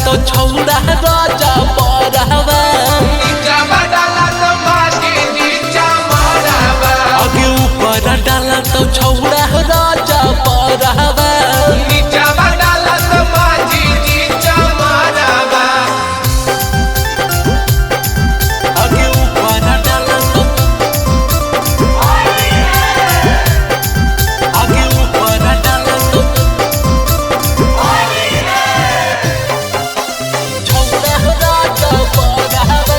तो छौड़ा राजा बरावा। नीचवा डाला तो बाजी नीचा मरावा। आगे ऊपर डाला तो छौड़ा राजा बरावा। नीचवा डाला तो बाजी नीचा मरावा। आगे ऊपर डाला तो, आगे ऊपर डाला तो छौड़ा राजा बरावा।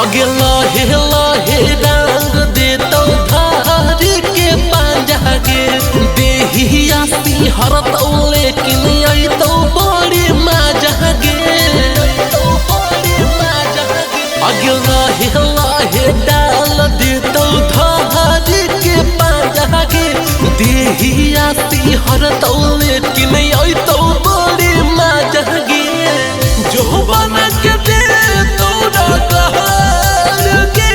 अगे लहे लहे रंग देतौ धारी के पांजा गे, देहिया सिहरतौ लेकिन अइतौ बड़ी मजा गे। अगे लहे लहे डाल देतौ धारी के पांजा गे, देहिया सिहरतौ लेकिन अइतौ बड़ी मजा गे। जो बना के दे तोरा कहर गे,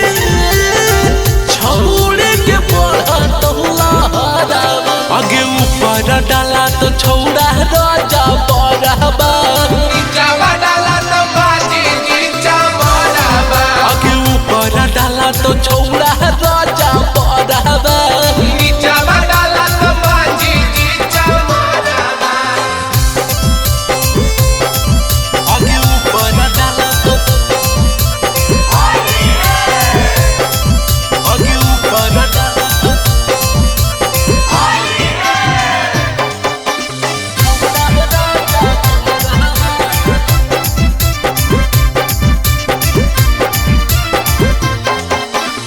छौड़े के बढ़तौ लहरावा। आगे ऊपर डाला तो छौड़ा राजा बरावा। नीचवा डाला तो बाजी नीचा मरावा। आगे ऊपर डाला तो छौड़ा राजा बरावा। नीचवा डाला तो बाजी नीचा मरावा। आगे ऊपर डाला तो, आगे ऊपर डाला तो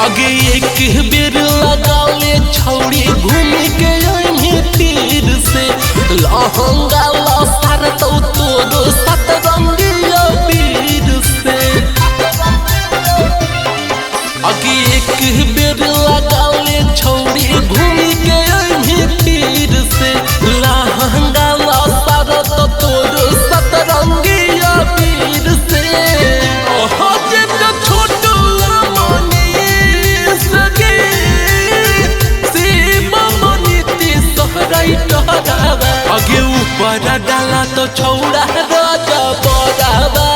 आगे एक बेर लगाले छौड़ी घूम के अइहे तीर से, लहंगा लसार तो तोरो सतरंगिया पीर से। आगे एक बेर लगाले छौड़ी घूम के अइहे तीर से, लहंगा लसार तो तोरो सतरंगिया पीर से। ओहो जे तो छोटू आगे ऊपर डाला तो छौड़ा राजा बरावा।